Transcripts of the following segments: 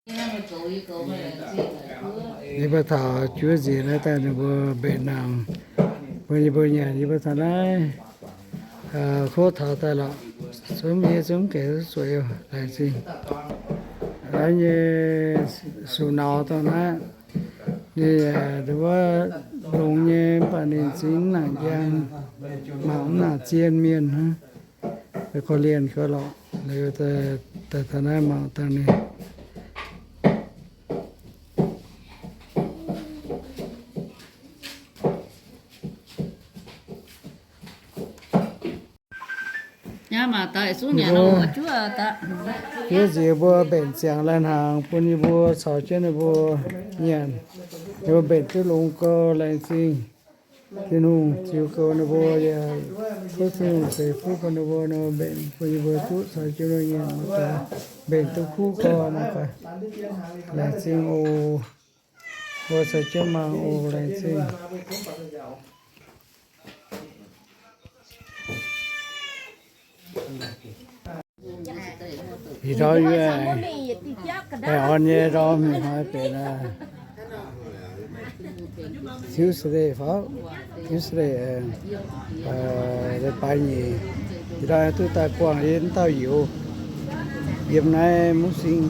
Yie mbuo taux juov nziex naaiv daaih ninh mbuo mbenc nangc, bun yie mbuo nyanc, yie mbuo taux naaiv, aa, kuv taux daaih lorqc. Zungv yie zungv gaengh zuqc laengz zingh. Naaiv nyei sux nauz dongh naaiv, ninh wuov longx nyei, mv baac ninh zingx mv nangc njang, mangc mv nangc zien mienh hnangv. Korv-lienh gau lorqc, liuz daaih taux naaiv mangc dangh ninh. Juov nziex mbuo mbenc ziangx lai-hnaangx bun yie mbuo caux jienv ninh mbuo nyanc. Ninh mbuo mbenc duqv longx gau, laengz zingh. Tin-Hungh ziux goux ninh mbuo yaac tov Tin-Hungh ceix fuqv bun ninh mbuo, ninh mbuo mbenc bun yie mbuo duqv caux jienv ninh mbuo nyanc, mbenc duqv kuv gau, laengz zingh oc. Mbuo caux jienv mangc oc, laengz zingh. Ih ndorm yie aengx orn nyei ndorm ih hnoi benx Tuesday fai, Tuesday, leiz-baaix nyeic. Ih ndorm duqv daaih buangh yie wuov dauh youz yiem naaiv Mungv Sing,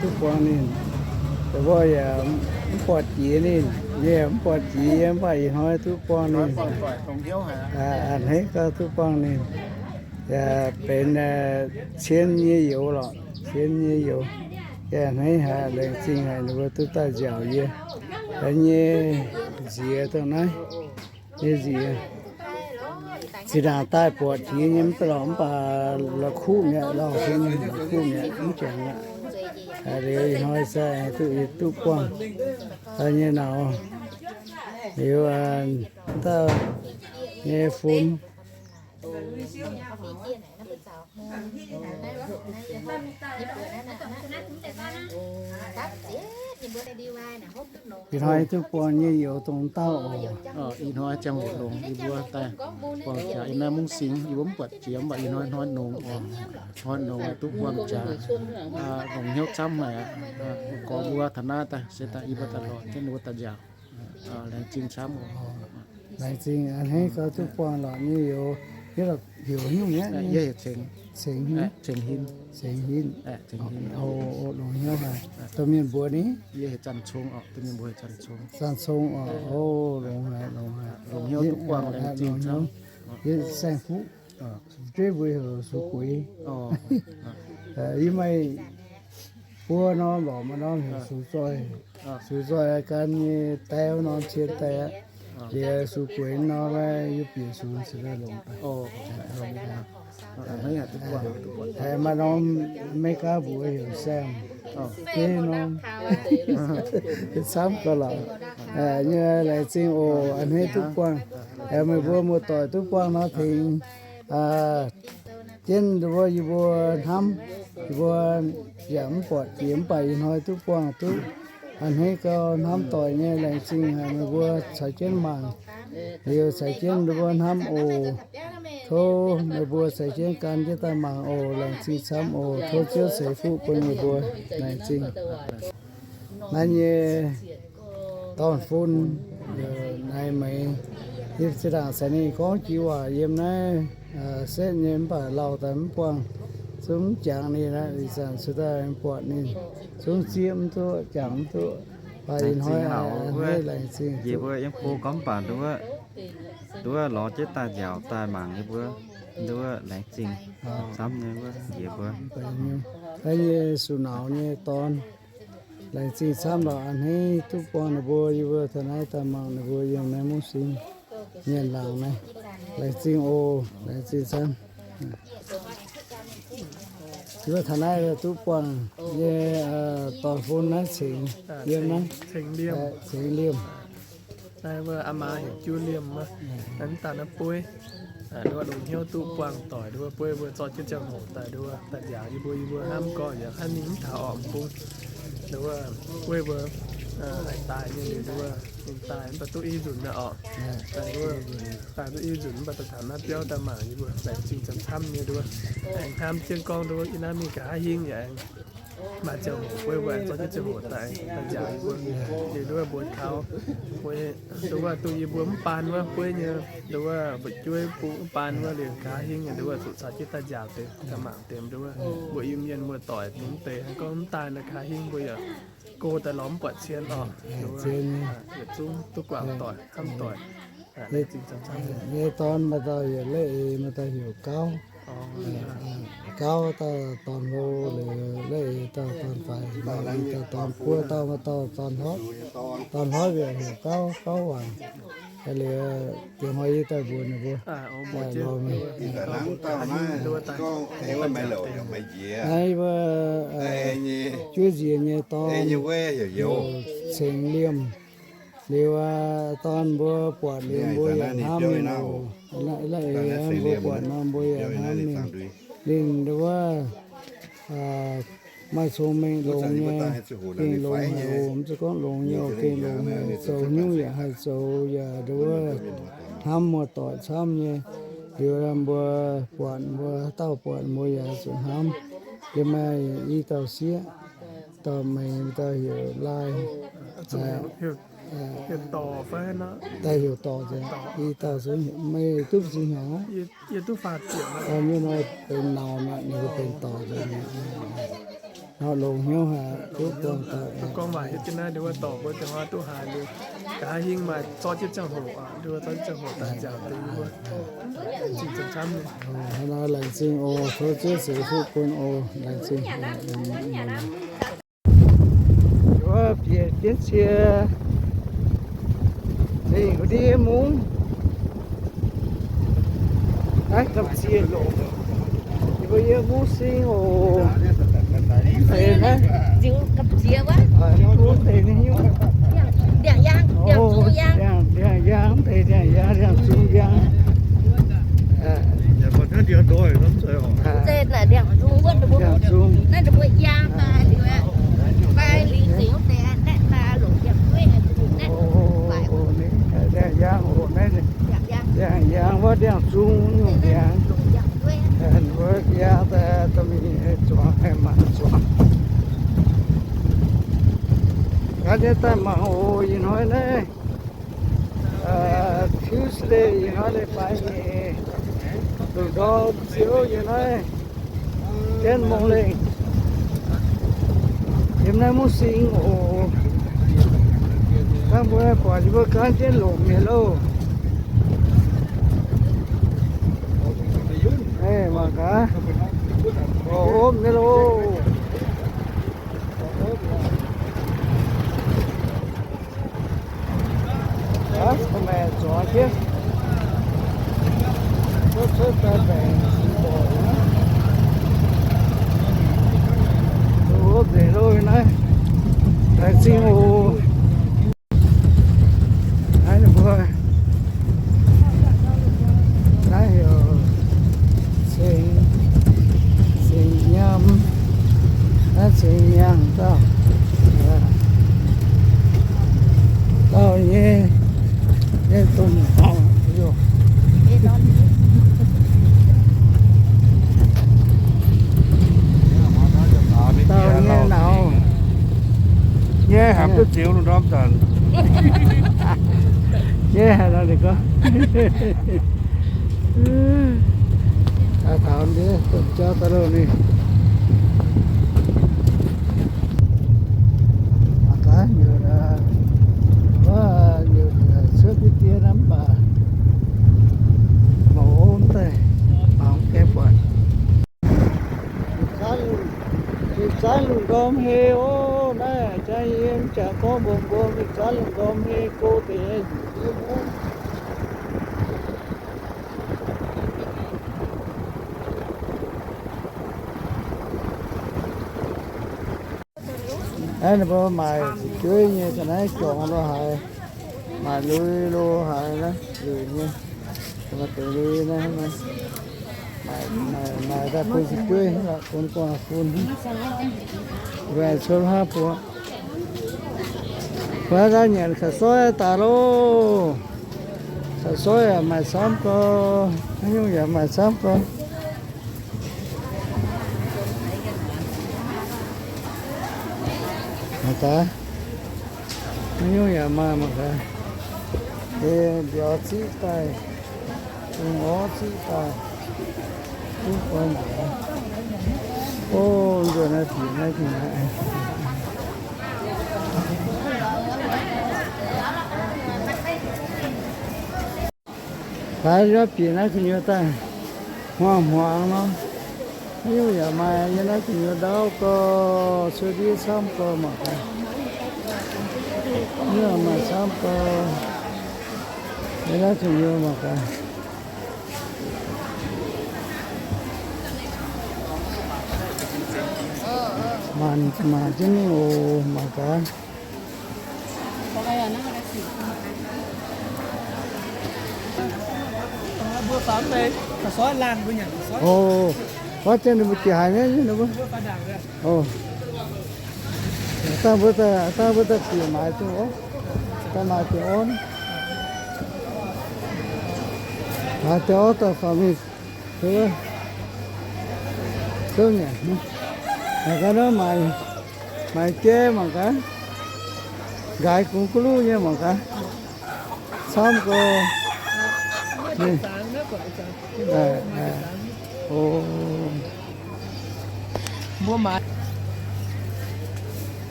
duqv buangh ninh. Dongh wuov yaac mv buatc jiex ninh, yie yaac mv buatc jiex yie, mv baac ih hnoi duqv buangh ninh. A'hneiv gau duqv buangh ninh. Yaac benx cien nyei youz lorqc, cien nyei youz. Yaac a'hneiv haic, laengz zingh haic ninh mbuo duqv daaih nziaauc yie. Yie nyei nziex dongh naaiv, nyei nziex. Zinh ndaangc daaih buatc jiex nyei mv baac lorqc, mv baac la'kuqv mi'aqv, lauh hlen la'kuqv mi'aqv, mv jangx aqv. Liuz ih hnoi se duqv, duqv buangh nyei nauz. Liuz dauh nyei fun. Ih hnoi duqv buangh nyei youz dongh dauh oc. Ih hnoi ziangh hoc longx, yie mbuo daaih buangh jaax yiem naaiv Mungv Sing, yie mbuo mv buatc jiex, mv baac ih hnoi hnoi longx oc. Hnoi longx duqv buangh jaax, longx hnyouv camv haic aqv. Gorx mbuo taux naaiv daaih se daaih yie mbuo daaih lorz jienv ninh mbuo daaih nziaauc. Laengz zingh camv oc. Laengz zingh a'hneiv gau duqv buangh lorqc nyei youz. Yie heuc nyungc mi'aqv, yie heuc Ceng, Ceng Hin. Ceng Hin. Oc, longx hnyouv haic. Domh mienh mbuox ni? Yie heuc Zanc Cong oc. Domh mienh mbuox heuc Zanc Cong. Zanc Cong oc. Oc, longx haic, longx haic. Longx hnyouv duqv buangh, laengz zingh camv. Yie saeng-fuqv, fu'jueiv mbuo heuc Sux Gueix. Yie maaih buo norm lorqc, maaih norm heuc Sux Zoih. Sux Zoih gan nyei daaih wuov norm cien daaih aqv. Liuz Sux Gueix norm yie bieqc Sux Zoih longx daaih. Haiz maaih norm Meiv Gaav mbuox heuc Sam. Hneiv norm, camv gauh lorqc. Nyei laengz zingh oc, a'hneiv duqv buangh. Meih mbuo muoz-doic duqv buangh nor tengx jienv mbuo, yie mbuo hnamv, yie mbuo yaac mv buatc jiex mv baac ih hnoi duqv buangh duqv a'hneiv gau, hnamv doic nyei. Laengz zingh haic meih mbuo caux jienv mangc, liuz caux jienv mbuo hnamv oc. Tov meih mbuo caux jienv gan jienv daaih mangc oc. Laengz zingh camv oc. Tov Ziouv ceix fuqv bun meih mbuo. Laengz zingh. Naaiv nyei dorn-fun, naaiv meih, yie zinh ndaangc caux ninh gorngv jiex waac yiem naaiv setv nyei mv baac lauh daaih mv buangh, zungv mv jangx ninh aqv. Ih zanc sueih daaih buatc ninh, zungv zieqv mv duqv, jangx mv duqv. Baac ih hnoi laengz zingh. Njiec mbuo yiem go gorngv mv baac nduov, nduov lorz jienv daaih nziaauc daaih mangc yie mbuo, nduov laengz zingh camv nyei wuov njiec mbuo. Naaiv nyei sux nauz nyei dorn. Laengz zingh camv lorqc, a'hneiv duqv buangh ninh mbuo, yie mbuo taux naaiv daaih mangc ninh mbuo yiem naaiv Mungv Sing mienh laangz naaiv. Laengz zingh oc, laengz zingh camv. Yie mbuo taux naaiv duqv buangh nyei dorn-fun naaiv cengx yiem naaiv, cengx liemh. Naaiv wuov aa maa heuc Juv Liemh wuov, naaiv daaih naaiv bueiv, nduov longx hnyouv duqv buangh doic, nduov bueiv mbuo zorqv jienv ziangh hoc daaih, nduov daaih nziaauc yie mbuo, yie mbuo hnamv gorngv yaac hnangv ninh mv taux orqc, mv bung, nduov bueiv mbuo haih daaih nyei liuz, nduov ninh daaih mv baac duqv i nzunc aqv orqc. Daaih nduov daaih duqv i nzunc mv baac daaih taux naaiv biauv daaih mangc yie mbuo laengz zingh camv-camv nyei, nduov aengx hnamv jienv gorngv nduov i naaiv mingh nqa'haav hingv yaac aengx Maaih ziangh hoc mbuo, mbuo zorqv jienv ziangh hoc daaih, daaih njaaux yie mbuo. Liuz nduov mbuo taux, mbuo nduov duqv yie mbuo mv baan wuov, mbuo nyei nduov fu'jueiv bung mv baan wuov liuz, nqa'haav hingv nduov zuqc caux jienv daaih njaaux deix, daaih mangc deix nduov. Mbuo Iu-Mienh muoz-doic mv deix gorngv mv daaih nqa'haav hingv mbuo yaac go daaih lorz mv buatc cien oc. Yietc zungv duqv guangc doic, hnamv doic. Nyei dorn maaih dauh heuc La'eix, maaih dauh heuc Gauv. Gauv dauh dorn hlo, liuz La'eix dauh dorn faix, maaih dauh dorn buo dauh, maaih dauh dorn hlorpv. Dorn hlorpv yaac heuc Gauv, Gauv Waangc. Liuz diex hnoi yie daaih mbuox ninh mbuo lorz mingh. Naaiv mbuo juov nziex nyei dorn, Ceng Liemh. Liuz dorn mbuo buatc liuz mbuo yaac hnamv mingh oc. La'eix mbuo buatc nor mbuo yaac hnamv mingh. Ninh wuov maaih cong-mengh longx nyei, gengh longx haic oc. Mv zeiz gorngv longx nyei oc, gengh longx haic, zoux nyungc yaac haih zoux, yaac nduov hnamv muoz-doic camv nyei. Liuz mbuo buatc, mbuo haaix dauh buatc mbuo yaac zuqc hnamv. Yie maaih i dauh sieqv, dauh meix, dauh heuc Lai. Daaih heuc Dorc, meih duqv ziex hnyangx aqv. Nyei nor benx nauz mi'aqv, ninh mbuo benx Dorc nzengc. Nor longx hnyouv haic, duqv buangh doic. Gorngv waac hietv jienv naaiv, nduov dorc mbuo deix hnoi duqv haiz liuz, nqa'haav hingv maaih zorqv jienv ziangh hoc, nduov zorqv jienv ziangh hoc daaih njaaux deix mbuo. Hnangv naaiv laengz zingh oc, tov Ziouv ceix fuqv bun oc, laengz zingh. Wuov bieqc jienv cie zingh ndiev mungv. Naaiv gamh nziex longc. Yie mbuo yiem mungv sing oc. Mv deix naaiv, mv deix naaiv hiuv. Ndiangx-yaang, mv deix ndiangx-yaang, ndiangx-zung ndiangx. Ndiangx-zung. Ndiangx-yaang oc, naaiv ndiangx-yaang wuov ndiangx-zung nyungc ndiangx. Wuov ndiangx daaih dorh mingh zuangx, mangc zuangx. Gaax jienv daaih mangc oc, ih hnoi naaiv Tuesday, ih hnoi leiz-baaix nyeic, lungh ndorm ziouc ih hnoi jienv mongh lengh yiem naaiv mungv sing oc. Hnangv mbuo buatc yie mbuo gaanv jienv longc nyei loh. Mangc gaax, opv nyei loh. Aav, meih zuangx jienv. Cuotv cuotv daaih baengc cing-mbuoqc aqv. Opv nzengc loh naaiv. Baengc cing-mbuoqc. Naaiv ninh mbuo, naaiv heuc Ceng, Ceng Nyaam, naaiv Ceng Nyaam dauh, dauh nyei, nyei domh, dauh nyei nauz. Nyei hapv duqv ziux lungh ndorm zanc. Nyei haic nor ninh gorngv. Taux ndiev domh jauv daaih loh ninh. Mangc gaax, nyutc, wuov nyutc cuotv diev diev nor mv baac mouc mv daaih, mangc mv gaengh buatc. Ih zanc lungh ndorm hei oc. Naaiv jaa yiem jangx gorngv mbuo mbuo ih zanc lungh ndorm hei go deix nyei. Naaiv ninh mbuo maaic fu'jueiv nyei ga'naaiv juangc lo haaix, maaic lui lo haaix naaiv, lui nyei. Maaih deix lui naaiv, maaic, maaic daaih bun fu'jueiv, bun gu'nguaaz fun. Cou hlaav buo. Mbuo daaih nyanc ka'soiv daaih loh. Ka'soiv yaac maaih camv gorx, haaix nyungc yaac maaih camv gorx. Daaih, maiv nyungc yaac maaih mangc gaax. Ei mbiauz ziqv daaih, dungz orv ziqv daaih, duqv buonc mbiauz. O, nzuonx naaiv bieqc naaiv dingc naaiv. Daaih yaac bieqc naaiv gu'nyuoz daaih hmuangx-hmuangx nor. Nyungc yaac maaih yiem naaiv gu'nyuoz ndau gau, cuotv ndiev camv gau mangc gaax. Nyungc maaih camv gau, yiem naaiv gu'nyuoz mangc gaax. Maanc, maanc jienv mingh oc, mangc gaax. O, wuov zanc ninh mbuo jiex haaix nyungc nyei ninh mbuo? O, dangh mbuo daaih, dangh mbuo daaih bieqc maaiz duqv orv, daaih maaiz bieqc orv, maaiz bieqc orv daaih faaux mingh. Zouv nyanc, mangc gaax nor, maaiz, maaiz jai mangc gaax, nqaaix gungx guv luv nyei mangc gaax, camv gau. O, mbuo maaiz,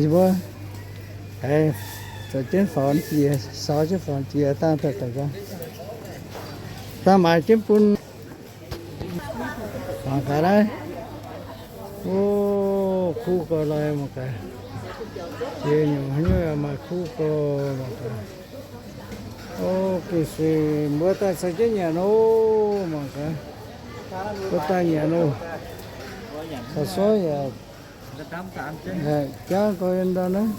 mbuo zoux jienv faaux jiex, saaux jienv faaux jiex dangh daaih, dangh maaiz jienv bun. Mangc gaax naaiv. O, kuv gau lorqc mangc gaax. Jiex nyungc haaix nyungc maaih kuv gau mangc gaax. O, gengh se mbuo daaih caux jienv nyanc oc mangc gaax. Mbuo daaih nyanc oc. Taux soi yaac jangv gau yiem ndau naaiv.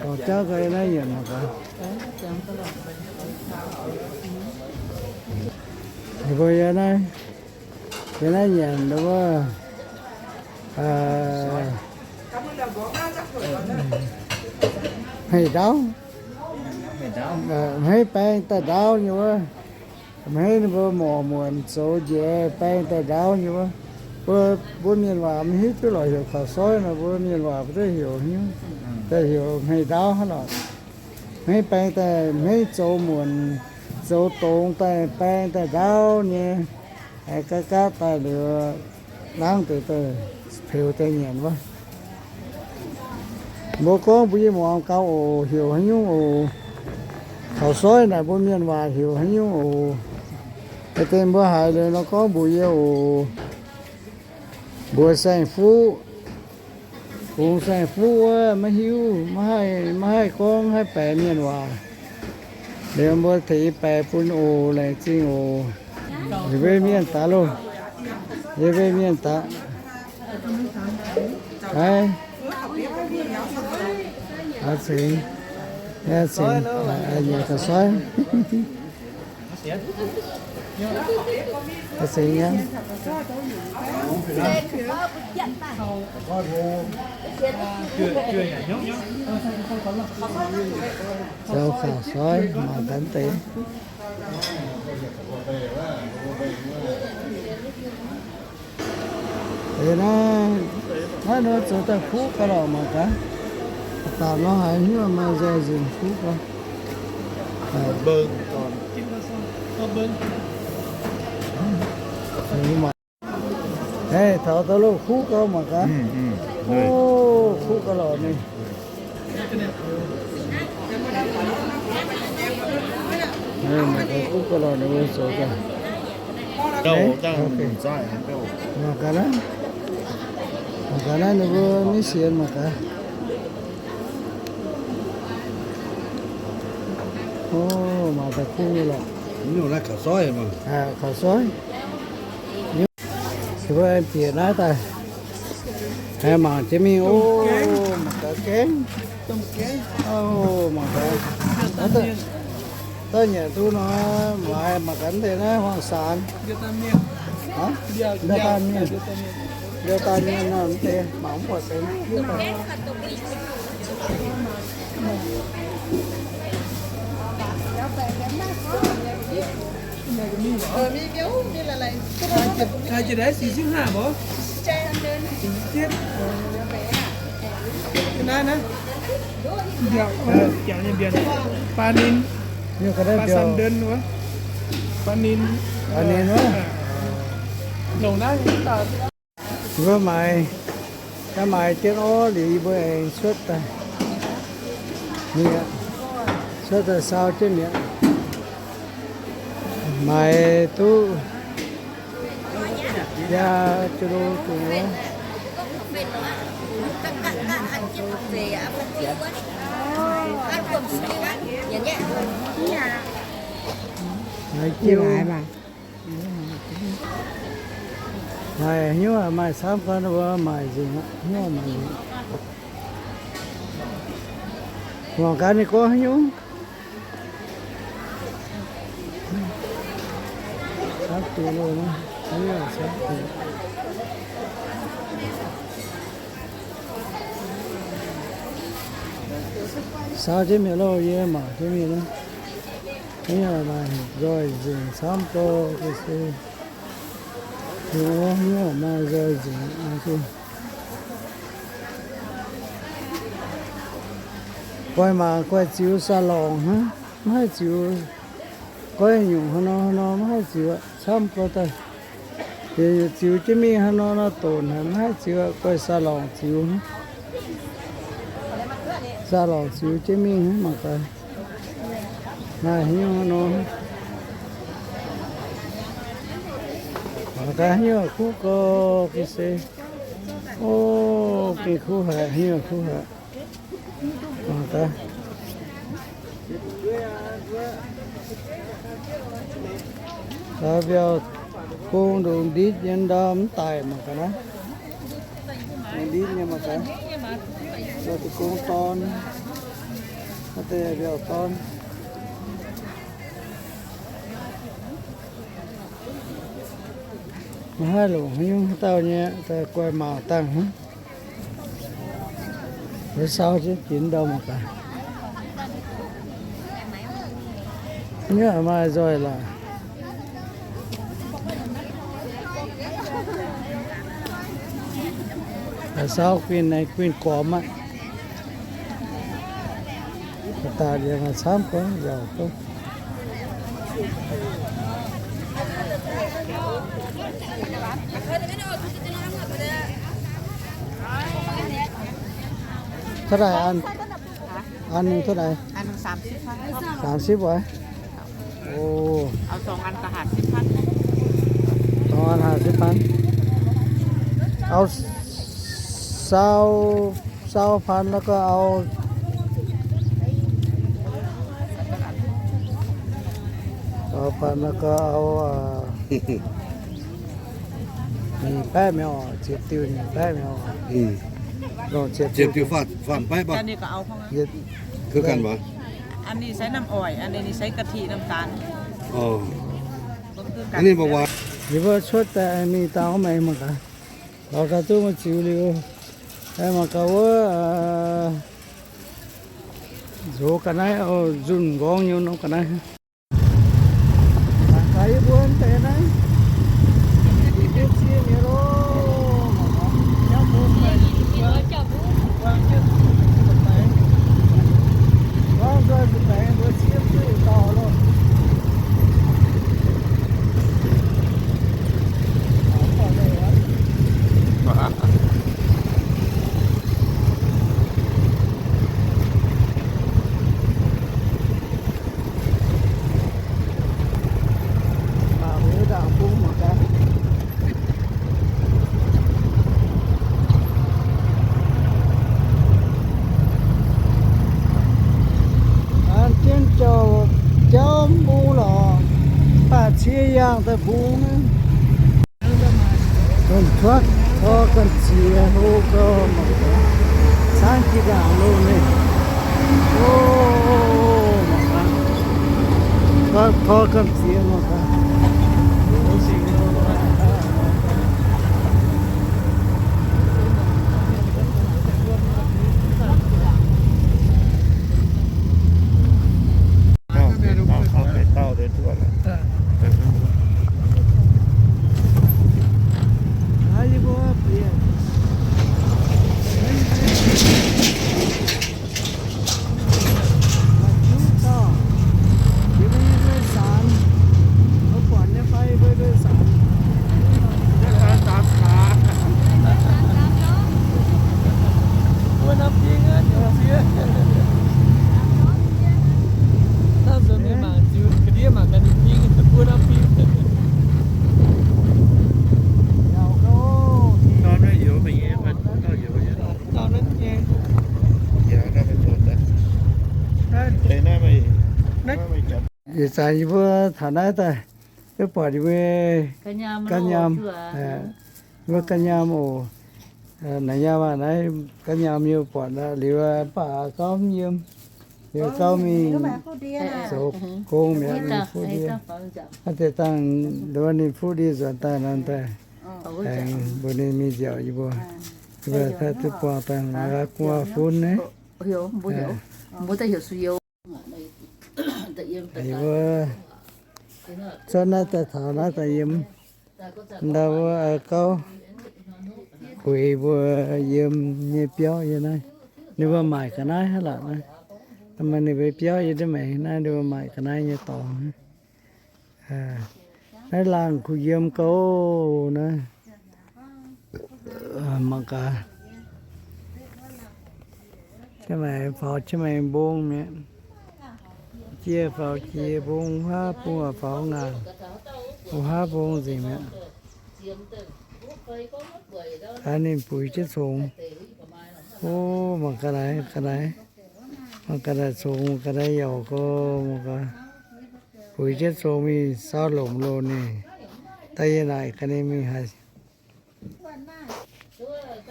Gorngv jangv gau yiem naaiv nyanc mangc gaax. Ninh mbuo yiem naaiv, yiem naaiv nyanc wuov, hmeiv ndaauv, hmeiv baeng daaih ndaauv nyei wuov. Hmeiv ninh mbuo morc muonc zoux njiec baeng daaih ndaauv nyei wuov. Mbuo, mbuo mienh waac maiv hiuv duqv lorqc, heuc kaux soi nor, mbuo mienh waac maiv duqv heuc hnyouv, daaih heuc hmeiv ndaauv hnangv lorqc. Hmeiv baeng daaih, hmeiv zoux muonc, zoux dongz daaih, baeng daaih ndaauv nyei, gaav gaav daaih liuz, nangv deix daaih peux daaih nyanc wuov. Mbuo gorngv mbuo yiem muangx gau oc, heuc haaix nyungc oc. Kaux soi naaic mbuo mienh waac heuc haaix nyungc oc. Deix mbuo haiz liuz nor gorngv mbuox yie oc. Mbuox saeng-fuqv, bungx saeng-fuqv wuov maiv hiuv, maiv haih, maiv haih gorngv haih baeqc mienh waac. Liuz mbuo tengx baeqc bun oc, laengz zingh oc. Yie mbuo mienh daaih loh, yie mbuo mienh daaih. Aa, cingx, aa, cingx, nyanc kaux soi. Aa, cingx nyei. Zoux kaux soi mangc gaax deix. Deix naaiv, naaiv nor zoux daaih kuv gau lorqc mangc gaax. Daaih nor haiz hnyouv maaih nzoih nzunc kuv gau. Taux daaih loh kuv gau mangc gaax. O, kuv gau lorqc mingh. Mangc gaax kuv gau lorqc ninh mbuo zoux gau. Mangc gaax naaiv, mangc gaax naaiv ninh mbuo maiv sienx mangc gaax. O, mangc gaax kuv nyei lorqc. Kaux soi. Se mbuo aengx bieqc naaiv daaih. Mangc jiex mingh o, mangc gaax gaengh. O, mangc gaax. Daaih nyanc duqv nor, mangc gaax deix naaiv huaang-saanx. Ndiouh daan mienh, ndiouh daan mienh nor, mv deix mangc mv buatc deix. Naaiv naaiv, Biauv, biauv nyei mbienx. Baa ninh. Baa sanh ndon wuov. Baa ninh. Baa ninh wuov. Longc naaiv. Yie mbuo maaiz, yie maaiz jienv orv liuz yie mbuo aengx cuotv daaih mi'aqv. Cuotv daaih saau jienv mi'aqv. Maaiz duqv biaa julo dungz wuov. Maaiz jienv. Maaiz haaix nyungc maaih camv gorn, mbuo maaiz nzengc aqv. Haaix nyungc maaih nzengc. Mangc gaax ninh gorngv haaix nyungc. Camv deix loh, haaix nyungc camv deix. Saau jienv mi'aqv loh, yie mangc jienv mingh naaiv. Haaix nyungc maaih nzoih nzengc camv gorn se. Haaix nyungc maaih nzoih nzengc se. Guaih mangc guaih ziux sa lorngc hnangv, maiv haih ziux. Goiv nyungc haaix nor haaix nor maiv haih ziux aqv, camv gorx daaih. Ziux jienv mingh haaix nor nor donx haic, maiv haih ziux aqv, goiv sa lorngc ziux. Sa lorngc ziux jienv mingh mangc gaax. Maaih haaix nyungc haaix nor. Mangc gaax haaix nyungc kuv gorx ga'sie. O, gengh kuv haic, haaix nyungc kuv haic. Mangc gaax. Mbiauz gong ndongc nditv nyei ndau mv daic mangc gaax naaiv. Ndongc nditv nyei mangc gaax. Mbiauz gong dorn. Naaiv deix mbiauz dorn. Maiv haih longc haaix nyungc haaix dauh nyei, daaih guaih mangc dangh hnangv. Sau jienv jiex ndau mangc gaax. Nyuoqc maaih nzoih laaix. Sau guinh naaiv guinh gormx aqv. Daaih liuz maaih camv gorngv yaac gorngv. Hnangv naaic an, an ninh hnangv naaic? An ninh sàmv sipv oc. Ov, song an haah sipv pan. Ov, sau, sau pan แล้วก็ au, sau pan แล้วก็ au, aa, nyic baeqv mi'aqv oc, ziepc diuh nyic baeqv mi'aqv oc. Ziepc diuh faam baeqv baac. Yietc, คือกัน baac. An ninh se น้ำอ้อย, an ninh se กะทิ น้ำตาล. An ninh mbuo cuotv daaih mingh dau maengx mangc gaax. Lorz gaax duqv maiv ziux liuz, mangc gaax wuov, nzox ga'naaiv, nzunh nqorngv nyei norm ga'naaiv. Mangc gaax yie mbuo deix naaiv, yie mbuo cie mi'aqv loh. Mangc gaax, mbuo cie mv duqv dauh loh. An jienv jauv, jauv mbung lorqc, baac cie yangh daaih mbung. Ganh cuotv, tor ganh ziex hlo gau mangc gaax, caangv jiex ndaangc loh mingh. O, mangc gaax, tor ganh ziex mangc gaax. Naaiv nzunc mingh mangc ziux ga'ndiev mangc ga'ndiev ping, buo norm ping. Ih zanc yie mbuo taux naaiv daaih, yie buatc yie mbuo ga'nyaam, yie mbuo ga'nyaam oc. Naaiv nyaam aqv, naaiv ga'nyaam yie buatc aqv. Liuz mv baac gauv mv yiem, liuz gauv mingh zoux gong mi'aqv, ninh fuqv ndie. Naaiv deix dangh nduov ninh fuqv ndie nzuonx daaih nor daaih, aengx mbuox ninh mingh nziaauc yie mbuo. Yie mbuo taaih duqv buangh dangh gu'nguaaz fun naaiv. Yie mbuo cuotv naaiv daaih taux naaiv daaih yiem ndau wuov gauv kueix mbuo yiem nyei biauv yiem naaiv. Ninh mbuo maaic ga'naaiv hnangv lac naaiv. Maaih ninh mbuo biauv yiem ndiev maengx naaiv, ninh mbuo maaic ga'naaiv nyei dorngx. Naaiv laangh kuh yiem gouv naaiv. Mangc gaax, maaih faaux qiex maaih mbong mi'aqv. Jiex faaux jiex mbong, haav bung faaux ngaanc, haav mbong nzengc mi'aqv. Ninh buix jienv congx. O, mangc ga'naaiv, ga'naaiv, mangc ga'naaiv congx, ga'naaiv yauc gorx, mangc gaax, buix jienv congx mingh saauv lomc loh ninh. Daaih yie naaic ga'naaiv mingh haaix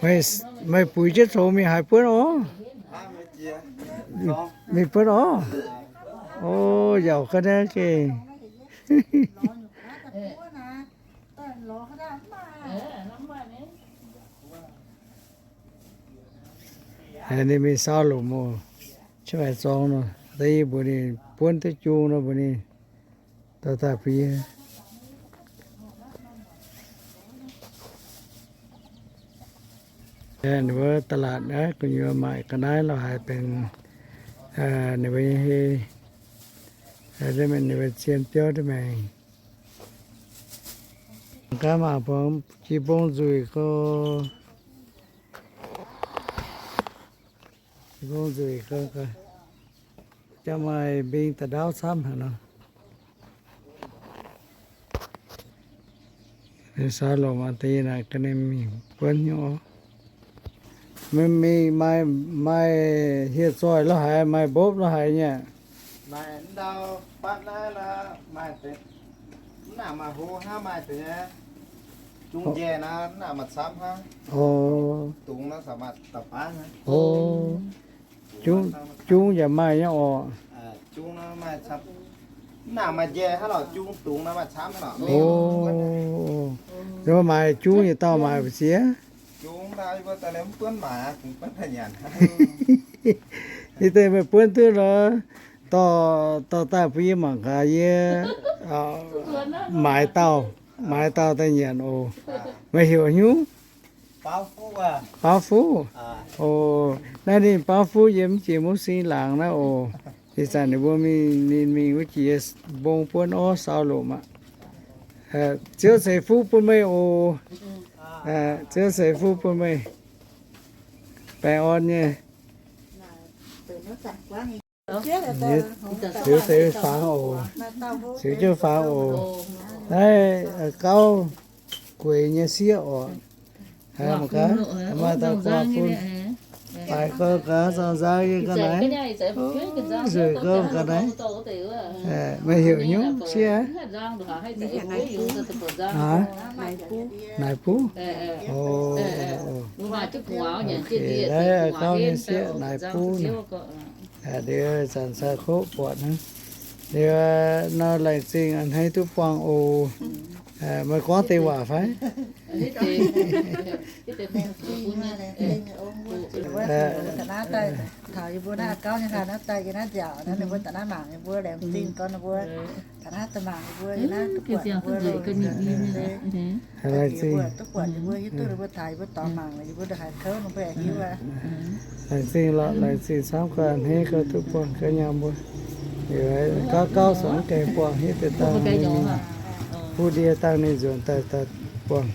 Meih, meih buix jienv congx mingh haaix buonv orv? Mingh buonv orv? O, yauc ga'naaiv gengh. Ninh mingh saauv lomc oc. Qiex maaih zorngx nor, da'nyeic mbuox ninh buonv duqv jung nor mbuox ninh dorh daaih bun yie. Ninh mbuo da'laatc naaiv gu'nyuoz maaic ga'naaiv lorz haaix benx ninh mbuo nyei, ninh mbuo zien biauv ndiev maengx. Gaax mangc buangx jiex mbong nzueic gorx. Jiex mbong nzueic gorx, jangx maaih mbing da'ndaauv camv haic nor. Saauv lomc deix naaic ga'naaiv mingh buonv nyei orv. Mingh maaih, maaih hieh zoih lorz haaix, maaih mbopv lorz haaix nyei aqv? Maaih ndau batv naaiv lorqc, maaih deix, mv naaic maaih hlo hnangv, maaih deix nyei. Jung njaih naaiv, mv naaic maaih camv hnangv. Dungz naaiv caux maaih da'baav hnangv. Jung yaac maaih nyei orqc. Jung naaiv maaih camv. Mv naaic maaih njaih hnangv lorqc, jung dungz naaiv maaih camv hnangv lorqc. Maaih jung yietc dauh maaic mbu'ziex? Jung naaiv yie mbuo daaih liemh mv buonv maaic aqv, kungx buonv daaih nyanc. Yie deix meih buonv duqv nor, dorh, dorh daaih bun yie mangc gaax, yie maaiz dauh, maaiz dauh daaih nyanc oc. Meih heuc haaix nyungc? Baauv Fuqv. Oc, naaiv ninh Baauv Fuqv yiem jiex Mungv Sing laangz naaiv oc. Ih zanc ninh mbuo mingh, ninh mingh wuov jiex mbong buonv orv saau lomc aqv. Ziouv ceix fuqv bun meih oc. Ziouv ceix fuqv bun meih. Baengh orn nyei. Ziux deix faangx oc. Ziux jienv faangx oc. Naaiv gauv gueix nyei sieqv oc. Mangc gaax, maaih dauh guaax fun. Faix gau gaax, nzang nzang nyei ga'naaiv. Nzueic gau ga'naaiv. Meih heuc nyungc sieqv? Naaic buv. Naaiv gauv nyei sieqv naaic buv nor. Liuz zanc cai koqv buatc hnangv. Liuz nor laengz zingh a'hneiv duqv buangh oc. Meih gorngv deix waac fai? Taux yie mbuo naaiv gauv nyei hlaax naaiv daaih yie naaiv nziaauc naaiv, ninh mbuo da'naaiv mangc yie mbuo laengz zingh gorn ninh mbuo da'naaiv da'mangc yie mbuo, yie naaiv duqv buatc yie mbuo, duqv buatc yie mbuo, hiuv duqv ninh mbuo taux yie mbuo dorngx mangc, yie mbuo ndongc haaix kouv ninh mbuo yaac hiuv aqv. Laengz zingh lorqc, laengz zingh camv gaax a'hneiv gauh duqv buangh gaax nyaam mbuo. Liuz gauv gauh sou mv gaengh buangh hiuv deix dangh ninh, fuqv ndie dangh ninh nzuonx daaih daaih buangh.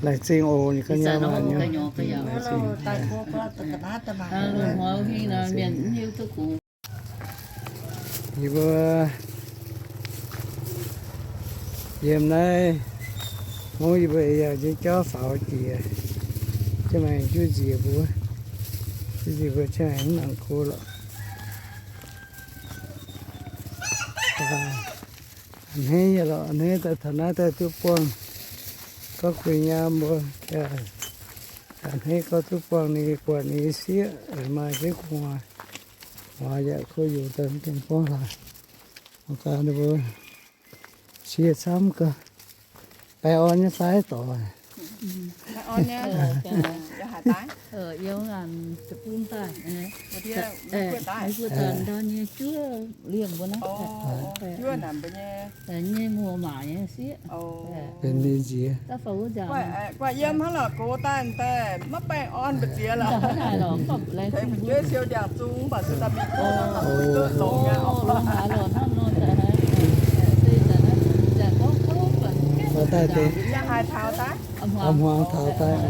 Laengz zingh oc, ninh ganh nyei maah, laengz zingh. Yie mbuo yiem naaiv, mungv yie mbuo yaac njien jauv faaux jiex, jienv maengx juov nziex mbuo, juov nziex mbuo jienv maengx mv nangc go lorqc. A'hneiv nyei lorqc, a'hneiv daaih taux naaiv daaih duqv buangh gorngv kuinx nyaam mbuo, a'hneiv gorngv duqv buangh ninh buatc ninh sieqv maaih jienv gu'nguaaz, gu'nguaaz yaac kuv yungz daaih mv gaengh buangv hlaax. Mangc gaax ninh mbuo cie camv gau. Baengh orn nyei fai dorc? Benx ninh nziex. Guaih yiem hnangv lorqc gox daaih daaih maiv baengh orn mbu'ziex lorqc. Tengx fu'jueiv siou ndiangx-zung mv baac se daaih mingh duqv longx aqv. Yangh haaix taux daaih? Hmuangx taux daaih.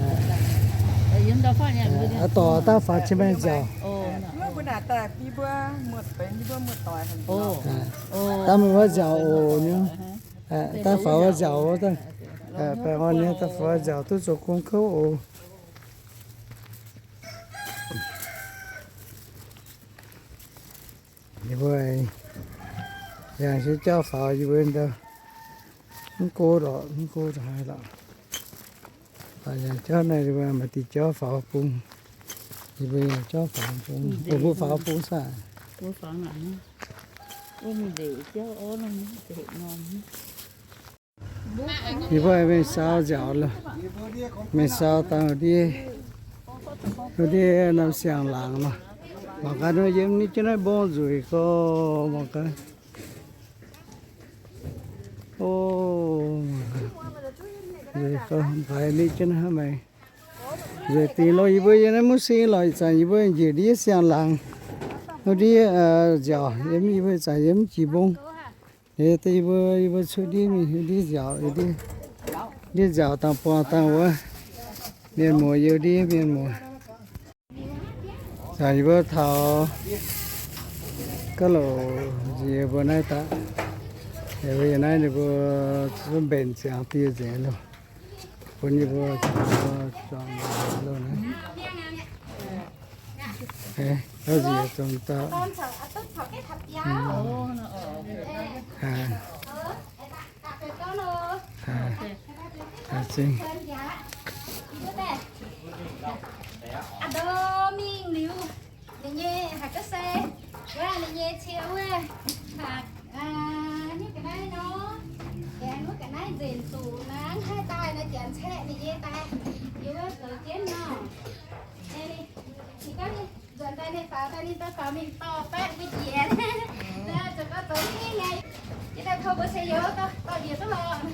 Aa, dorc daaih faaux qiex maengh nziaauc. Daaih mingh wuov nziaauc oc nyei. Daaih faaux wuov nziaauc wuov, baengh orn nyei, daaih faaux nziaauc duqv zoux gong kouv oc. Yie mbuo yangh jauv faaux yie mbuo ndau mv go lorqc, mv go haaix lorqc. Yangh jauv naaiv yie mbuo maaih diuh jauv faaux bung. Yie mbuo yangh jauv faaux bung, mbuo faaux bung saah? Yie mbuo mingh saau nziaauc loh. Mingh saau dangh ndiev, ndiev norm siang-laangz nor. Mangc gaax nor yiem ninh jienv naaiv mbong nzueic gorx, mangc gaax. O, nzueic gorx, mangc gaax ninh jienv naaiv maengx. Nzueic dingc loh, yie mbuo yiem naaiv mv sing lorqc, ih zanc yie mbuo njiec ndiev siang-laangz, ndiev nziaauc, yiem yie mbuo ih zanc yiem mv jiex mbong. Yie mbuo, yie mbuo cuotv ndiev mingh, ndiev nziaauc, ndiev nziaauc dangh buangh dangh wuov. Mienh muoz, yiem ndiev mienh muoz. Zanc yie mbuo taux ga'louc nziex mbuo naaiv daaih. Yie mbuo yiem naaiv ninh mbuo mbenc ziangx dieh nzengc loh. Bun yie mbuo zuangx loh naaiv. Nziex zong dauh. A'ndou mingh liuz, ninh nyei haaix ga'sie, ninh nyei cie wuov, hnangv ga'naaiv nor, aengx wuov ga'naaiv nzenc zuqc naaiv haih daaih nor, janx caeqv ninh nyei daaih, yie wuov zoux jienv nor. Ninh gorngv nzuonx daaih ninh faaux daaih, ninh daaih faaux mingh dorh baeqv mbuo njiec. Zoux gau zoux mv nyei, yie daaih tov mbuo se youz dorh njiec duqv lorqc.